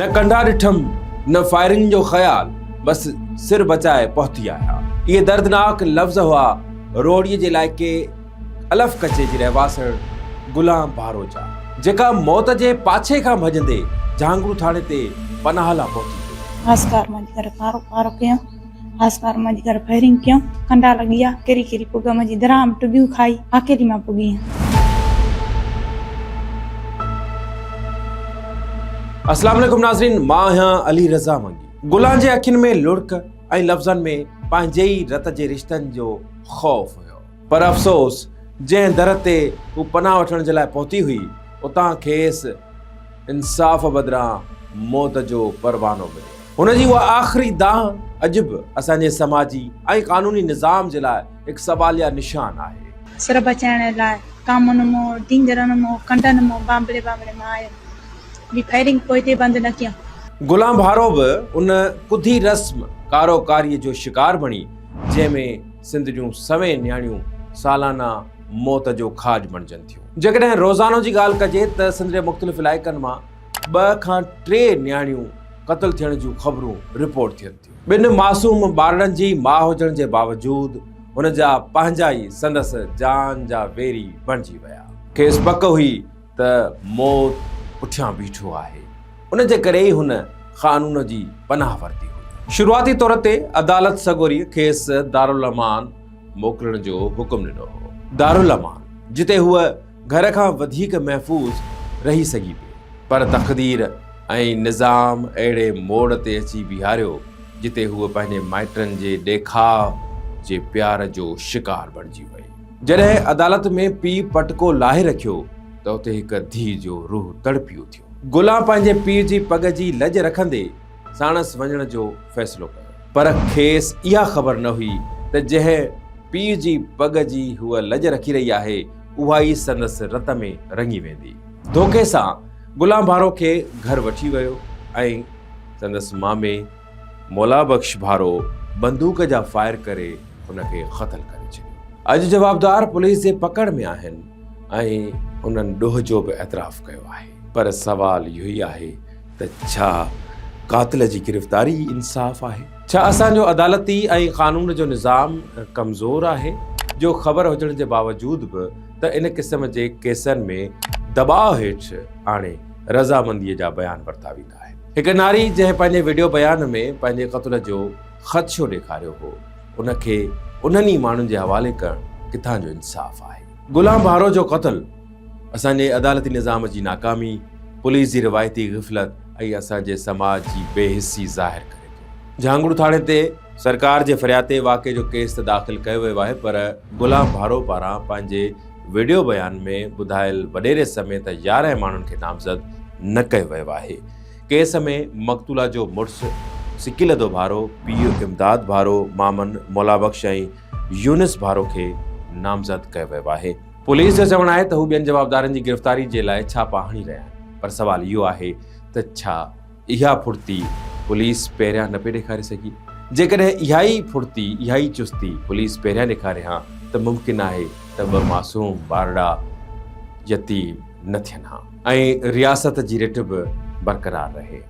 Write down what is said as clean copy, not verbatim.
نه ڪنڊا ڏٺم، نه فائرنگ جو خيال، بس سر بچائي پهتي آهيان. اهي دردناڪ لفظ هئا روهڙي جي علائقي الف ڪچي جي رهواسڻ غلام ڀارو جا، جيڪا موت جي پاڇي کان ڀڄندي جهانگڙو ٿاڻي تي پناهه لا پهتي هئي. آسڪار منهنجي گهر ڪارو ڪارو ڪيائون، آسڪار منهنجي گهر فائرنگ ڪيائون، ڪنڊا لڳي ويا، ڪري ڪري پڳ منهنجي درام ٽٻيون کائي آخري مان پڳي هيم. اسلام عليڪم ناظرين مان آهيان علي رضا منگي. گلان جي اکين ۾ لڙڪ ۽ لفظن ۾ پنهنجي ئي رت جي رشتن جو خوف هيو. پر افسوس جنهن در تي هو پناهه وٺڻ جي لاء پهتي هئي اتان کيس انصاف بدران موت جو پروانو مليو. هن جي اها آخري دانهن اڄ به اسان جي سماجي ۽ قانوني نظام جي لاء هڪ سواليه نشان آهي. سر بچائڻ لاء ڪامن مون، ڊينگرن مون، ڪنڊن مون بانبڙي بانبڙي مان آيم. ٻي فائرنگ پوئتي بند نه ڪيم. غلام ڀارو به ان ڪڌي رسم ڪارو ڪاريء جو شڪار بڻي جنهن ۾ سنڌ جون سوين نياڻيون سالانه موت جو کاڄ بڻجن ٿيون. جيڪڏهن روزانو جي ڳالهه ڪجي ته سنڌ جي مختلف علائقن مان 2 کان 3 نياڻيون قتل ٿيڻ جون خبرون رپورٽ ٿين ٿيون. ٻن معصوم ٻارڙن جي ماء هجڻ جي باوجود هن جا پنهنجا ئي سندس جان جا ويري بڻجي ويا. کيس پڪ هئي ته موت پٺيان بيٺو آهي، ان جي ڪري ئي هن قانون جي پناهه ورتي هئي. شروعاتي طور تي عدالت سڳوريء کيس دارالامان موڪلڻ جو حڪم ڏنو هو. دارالامان، جتي هوء گهر کان وڌيڪ محفوظ رهي سگهي پئي. پر تقدير ۽ نظام اهڙي موڙ تي اچي بيهاريو، جتي هوء پنهنجي مائٽن جي ڏيکاء جي پيار جو شڪار بڻجي وئي. جڏهن عدالت ۾ پيء پٽڪو لاهي رکيو ته اتي هڪ ڌيء جو روح تڙپي اٿيو. گلان پنهنجي پيء جي پڳ جي لڄ رکندي ساڻس وڃڻ جو فيصلو ڪيو. پر کيس اها خبر نه هئي ته جنهن پيء جي پڳ جي هوء لڄ رکي رهي آهي، اها ئي سندس رت ۾ رڱي ويندي. ڌوڪي سان گلان ڀارو کي گهر وٺي ويو ۽ سندس مامي مولا بخش ڀارو بندوق جا فائر ڪري هن کي قتل ڪري ڇڏيو. اڄ جوابدار پوليس جي پڪڙ ۾ آهن ۽ انهن ڏوهه جو به اعتراف ڪيو آهي. پر سوال اهو ئي آهي ته ڇا قاتل جي گرفتاري ئي انصاف آهي؟ ڇا اسان جو عدالتي ۽ قانون جو نظام ڪمزور آهي جو خبر هجڻ جي باوجود به ته ان قسم جي ڪيسن ۾ دٻاء هيٺ آڻي رضامندي جا بيان ورتا ويندا آهن؟ هڪ ناري جنهن پنهنجي وڊيو بيان ۾ پنهنجي قتل جو خدشو ڏيکاريو هو، ان کي انهن ئي ماڻهن جي حوالي ڪرڻ ڪٿان جو انصاف آهي؟ غلام ڀارو جو قتل اسان جي عدالتي نظام جي ناڪامي، پوليس جي روايتي غفلت ۽ اسان جي سماج جي بي حسي ظاهر ڪري ٿو. جهانگڙو ٿاڻي تي سرڪار جي فرياد تي واقعي جو ڪيس ته داخل ڪيو ويو آهي پر غلام ڀارو پاران پنهنجي وڊيو بيان ۾ ٻڌايل وڏيري سميت 11 ماڻهن کي نامزد نه ڪيو ويو آهي. ڪيس ۾ مقتولا جو مڙس سڪيلڌو ڀارو، پيء امداد ڀارو، مامن مولابخش ۽ يونس ڀارو کي نامزد ڪيو ويو آهي. پوليس جو چوڻ آهي ته هو ٻين جوابدارن جي گرفتاري جي لاء ڇاپا هڻي رهيا آهن پر سوال اهو آهي ته ڇا اها ڦڙتي پوليس پهريان نه پئي ڏيکاري سگهي؟ جيڪڏهن اها ئي ڦڙتي، اها ئي چستي پوليس پهريان ڏيکاري ها ته ممڪن آهي ته ٻه معصوم ٻارڙا يتيم نه ٿين ها ۽ رياست جي رٽ به برقرار رهي.